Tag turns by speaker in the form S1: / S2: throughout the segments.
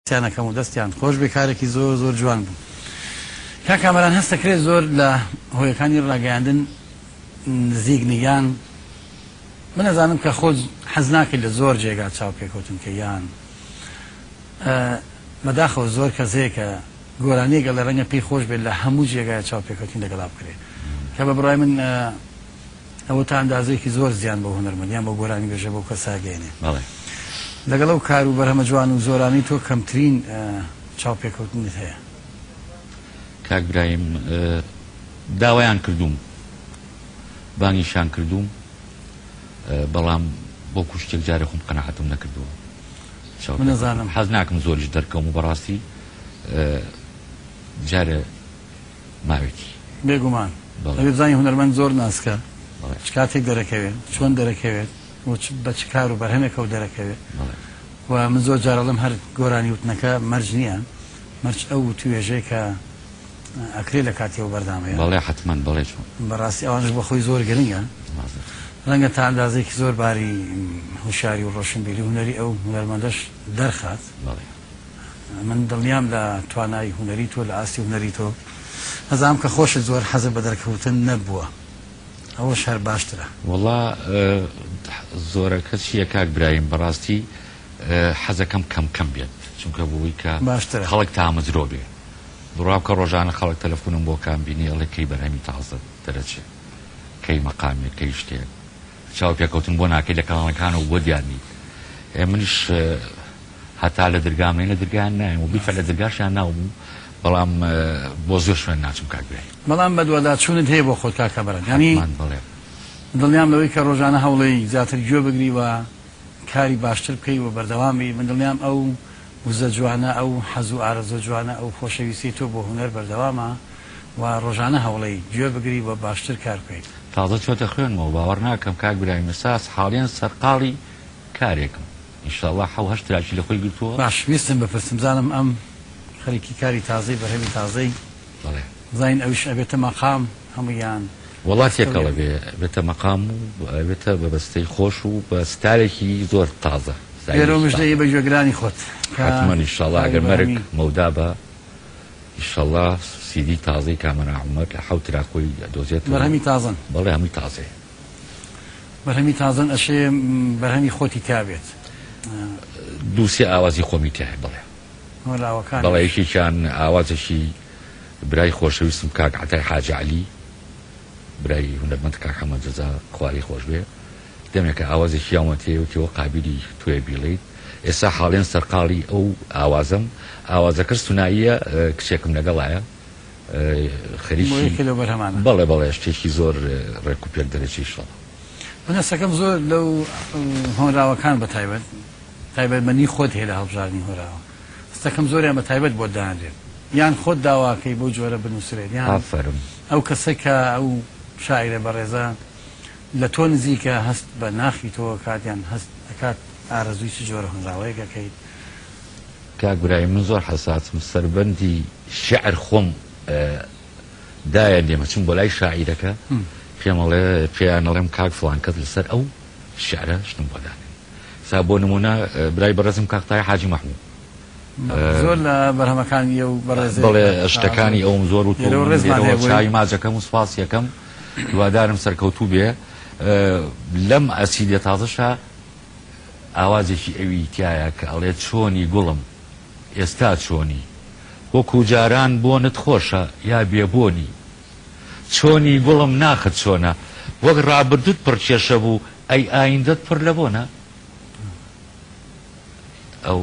S1: سپاسیان ئەکەم و دەستیان خۆش بێ کارێکی زۆر زۆر جوان بوو کاک کامەران هەست دەکرێت زۆر لە هۆیەکانی ڕاگەیاندن نزیک نیان من ئەزانم کە خۆت حەز ناکەیت لە زۆر جێگا چاو پێکەوتن کە یان بەداخەوە زۆر کەس هەیە کە گۆرانیەک ئەڵێ ڕەنگە پێی خۆش بێت لە هەموو جێگای چاو پێکەوتن لەگەڵا بکرێت کە بە بڕای من ئەوە تا ئەندازەیەکی زۆر زیان بۆ هونەرمەند یان بۆ گۆرانیبێژە بەو کەسە ئەگەیەنێ.
S2: بەڵێ.
S1: لەگەڵ ئەو کار و بەرهەمە جوان و زۆرانەی تۆ کەمترین چاوپێکەوتنت هەیە.
S2: کاک برایم داوایان کردووم بانگیشیان کردووم بەڵام وەکو شتێک جارێ خۆم قەناعەتم نەکردووە
S1: من ئەزانم.
S2: حەز ناکەم زۆریش دەرکەوم و بەڕاستی جارێ ماوێتی.
S1: بێگومان
S2: بەڵێ.
S1: ئەبێ بزانی هونەرمەند زۆر ناسکە
S2: بەڵێ.
S1: چ کاتێک دەرەکەوێت چۆن دەرەکەوێت و چ بە چ کار و بەرهەمێکەوە دەرەکەوێت
S2: بەڵێ.
S1: و من زۆر جار ئەڵێم هەر گۆرانی وتنەکە مەرج نییە مەرج ئەو وتوێژەیە کە ئەکرێ لە کاتی ئەو بەرنامەیە.
S2: بەڵێ حەتمەن بەڵێ چۆن.
S1: بەڕاستی ئەوانەش بۆ خۆی زۆر گرنگە.
S2: ڕاستە.
S1: ڕەنگە تا ئەندازەیەکی زۆر باری هوشیاری و ڕۆشنبیری و هونەری ئەو هونەرمەندەش دەرخات.
S2: بەڵێ.
S1: من دڵنیام لە توانای هونەری تۆ لە ئاستی هونەری تۆ ئەزانم کە خۆشت زۆر حەزت بە دەرکەوتن نەبووە ئەوەش هەر باشترە.
S2: وەڵا زۆرەکە چیە کاک برایم بەڕاستی حەزەکەم کەم کەم بێت چونکە بۆی کە
S1: باشترە.
S2: خەڵک تامەزرۆ بێ بڕوا بکە ڕۆژانە خەڵک تەلەفونم بۆ کام بینی ئەڵێ کەی بەرهەمی تازە دەرەچێ کەی مەقامێک کەی شتێک چاو پێکەوتن بۆ ناکەی لە کەناڵەکانەوە بۆ دیار نیت ئێ منیش هەتا لە درگام نین لە درگایان نایم و بیفە لە درگاشیان ناوم و بەڵام بۆ زۆر شوێن ناچم کاک برای.
S1: بەڵام بەدواداچوونت هەیە بۆ خۆت کاک کامەران یانی
S2: حەتمەن بەڵێ.
S1: دڵنیام لەوەی کە ڕۆژانە هەوڵێی زیاتر گوێ بگری و کاری باشتر بکەی و بەردەوام بی من دڵنیام ئەو وزە جوانە ئەو حەز و ئارەزوە جوانە ئەو خۆشەویستیەی تۆ بۆ هونەر بەردەوامە و ڕۆژانە هەوڵێی گوێ بگری و باشتر کار بکەیت.
S2: تازە چۆتە خوێنمەوە باوەڕ ناکەم کاک برایم ئێستا حاڵیەن سەرقاڵی کارێکم. ئینشاڵا حەو هەشت تراکی لە خۆی گرتووە.
S1: باش ویستم بپرسم بزانم ئەم خەریکی کاری تازەی بەرهەمی تازەی
S2: بەڵێ.
S1: بزانین ئەویش ئەبێتە مەقام هەموویان
S2: وەڵا
S1: دەستەو
S2: تێکەڵ
S1: یەک.
S2: ئەبێ ئەبێتە مەقام و ئەبێتە بە بەستەی خۆش و بە ستایلێکی زۆر تازە
S1: لێرەوە
S2: ستایلێکی
S1: مژدە ی
S2: تازە.
S1: بە گوێگرانی خۆت کە
S2: حەتمەن ئیشاڵا
S1: کاری
S2: ئەگەر مەرگ
S1: بەرهەمی.
S2: مەودا بە ئیشەڵا سیدی تازەی کامەران عومەر لە حەوت تراک خۆی ئەدۆزێتەوە.
S1: بەرهەمی تازەن.
S2: بەڵێ هەمووی تازەیە.
S1: بەرهەمی تازەن ئەشێ بەرهەمی خۆتی تیا بێت.
S2: دوو سێ ئاوازی خۆمی تیایە بەڵێ.
S1: هۆنراوەکانیش.
S2: بەڵێ یەکێکیان ئاوازێکی برای خۆشەویستم کاک عەتای حاجی عەلی برای هونەرمەند کاک حەمە جەزا خوا لێی خۆش بێ دەمێکە ئاوازێکی یاومەتێ وتی وە قابیلی تۆیە بیڵێیت ئێستا حاڵیەن سەرقاڵی ئەو ئاوازەم ئاوازەکەش سوناییە کچێکم لەگەڵایە
S1: بۆ
S2: خەریکی
S1: یەکێ لەو بەرهەمانە.
S2: بەڵێ بەڵێ شتێکی زۆر ڕێک و پێک دەرەچێ ئیشەڵا.
S1: من هەستەکەم زۆر لەو هۆنراوەکان بە تایبەت تایبەتمەندی خۆت هەیە لە هەڵبژاردنی هۆنراوە هەستەکەم زۆریان بە تایبەت بۆت دانرێت یان خۆت داواکەی بەو جۆرە بنووسرێت یان
S2: ئافەرم.
S1: ئەو کەسە کە ئەو شاعیرە بەڕێزە لە تۆ نزیکە هەست بە ناخی تۆ ئەکات یان هەست ئەکات ئارەزووی چ جۆرە هۆنراوەیەک ئەکەیت.
S2: کاک برایم من زۆر حەساسم سەربەندی شیعر خۆم دایە لێم ئەچم بۆ لای شاعیرەکە پێم ئەڵێ پێیان ئەڵێم کاک فڵان کەس لەسەر ئەو شیعرە شتم بۆ دانێن سا بۆ نمونە برای بەڕێزم کاک تاهیر حاجی مەحموو
S1: زۆر لە بەرهەمەکانی ئەو بەڕێزەیە
S2: بەڵێ شتەکانی ئەوم زۆر وتووە
S1: لێرەوە
S2: من
S1: ڕێزمان
S2: لێرەوە
S1: هەیە بۆی.
S2: چاوی ماچەکەم و سوپاسی ئەکەم هیوادارم سەرکەوتوو بێ لەم ئەسیدە تازەشا ئاوازێکی ئەوی تیایە کە ئەڵێ چۆنی گوڵم ئێستا چۆنی وەکو جاران بۆنت خۆشە یا بێ بۆنی چۆنی گوڵم ناخت چۆنە وەک ڕابردوت پڕ کێشە بوو ئەی ئایندەت پڕ لە بۆنە ئەو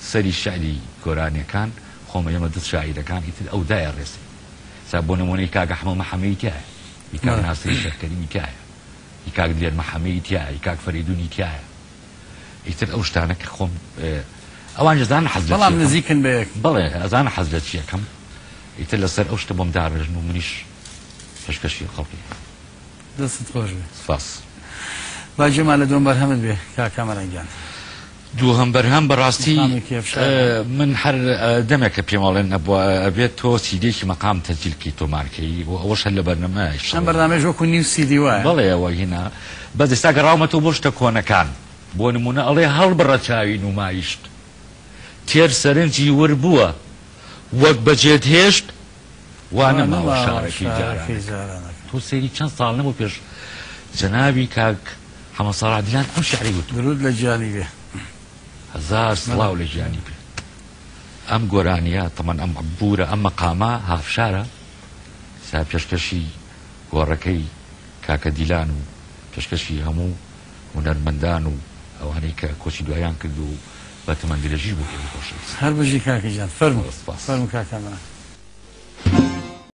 S2: سەری شعری گۆرانیەکان خۆم ئێمە دز شاعیرەکان ئیتر ئەو دایە ڕێسێ سا بۆ نمونەی کاک ئەحمە محەمەی تیایە ئی کاک ناسری شێخ کەریمی تیایە ئی کاک دلێر محەمەی تیایە ئی کاک فەرەیدونی تیایە ئیتر ئەو شتانە کە خۆم ئەوانیش ئەزانن حەز لە
S1: بەڵام
S2: چیەکەم.
S1: نزیکن بە یەک.
S2: بەڵێ ئەزانن حەز لە چیەکەم ئیتر لەسەر ئەو شتە بۆم داڕێژن و منیش پێشکەشی خەڵکی ئەکەم.
S1: دەستت خۆش بێ.
S2: سپاس.
S1: با گوێمان لە دووەم بەرهەمت بێ کاک کامەران گیان.
S2: دووهەم بەرهەم بەڕاستی
S1: مەقامێکی ئەفشارە.
S2: من هەر دەمێکە پێم ئەڵێن ئەبوە ئەبێت تۆ سیدیەکی مەقام تەسجیل کەی تۆمار کەی و ئەوەش هەر لە بەرنەمایش
S1: ئەم بەرنامەیەش وەکو نیو سیدی وایە.
S2: بەڵێ ئەوە هینا بەس ئێستا گەڕاومەتەوە بۆ شتە کۆنەکان بۆ نمونە ئەڵێ هەڵبڕە چاوی نومایشت. تێر سەرنجی ور بووە وەک بەجێت هێشت وا نەماوە شارەکەی جارانەکەم. تۆ سەیری چەند ساڵ لەمەو پێش جەنابی کاک حەمە ساڵح دیلان ئەم شیعرەی وتووە.
S1: دروود لە گیانی بێ.
S2: هەزار سڵاو لە گیانی بێ. ئەم گۆرانیە تەمەن ئەم بورە ئەم مەقامە هافشارە سا پێشکەشی گۆڕەکەی کاکە دیلان و پێشکەشی هەموو هونەرمەندان و ئەوانەی کە کۆچی دوایان کرد و بە تەمەن درێژیش بۆ ئێوەی خۆشەویست.
S1: هەر بژی کاکە گیان فەرموو. سپاس. فەرموو کاک کامەران.